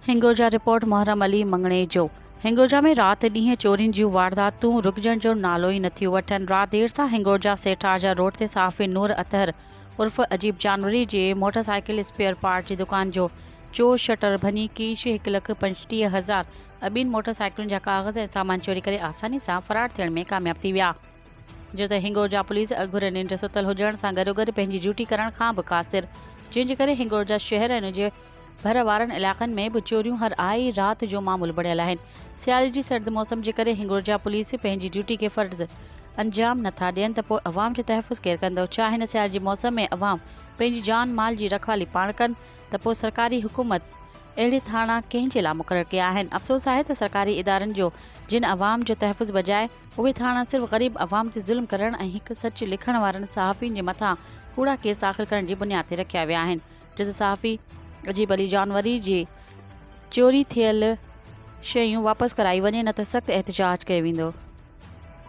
Hingorja, report, محرم علي مڱڻيجو، هنگورجا ۾ رات ڏينهن چورين جون وارداتون رڪجڻ جو نالو ئي نٿيون وٺن، رات دير سان هنگورجا سيٺارجا روڊ تي صحافي نور اطهر عرف عجيب جانوري جي موٽر سائيڪل اسپيئر پارٽ جي دڪان جو چور شٽر ڀڃي ڪيش هڪ لک 35000 ۽ ٻن موٽر سائيڪلن جا ڪاغذ ۽ سامان چوري ڪري آساني سان فرار ٿيڻ ۾ ڪامياب ٿي ويا. جو ته هنگورجا پوليس اگهور ننڊ ستل هجڻ سان گڏوگڏ پنهنجي ڊيوٽي ڪرڻ کان به قاصر، جنهن جي ڪري هنگورجا شهر ۽ ان جي ڀر وارن علائقن ۾ به چوريون هر آئي رات جو معمول بڻيل آهن. سياري جي سرد موسم جي ڪري هنگورجا پوليس پنهنجي ڊيوٽي کي فرض انجام نٿا ڏين ته پوء عوام جو تحفظ ڪير ڪندو؟ ڇا هن سياري جي موسم ۾ عوام پنهنجي جان مال جي رکوالي پاڻ ڪن ته پوء سرڪاري حڪومت اهڙي ٿاڻا ڪنهن جي لاء مقرر ڪيا آهن؟ افسوس آهي ته سرڪاري ادارن جو جن عوام جو تحفظ بجاء اهي ٿاڻا صرف غريب عوام تي ظلم ڪرڻ ۽ هڪ سچ لکڻ وارن صحافين جي مٿان ڪوڙا ڪيس داخل ڪرڻ جي بنياد تي رکيا ويا آهن جتي صحافي عجيب علي جانوري جي چوري ٿيل شيون واپس ڪرائي وڃي نه ته سخت احتجاج ڪيو ويندو.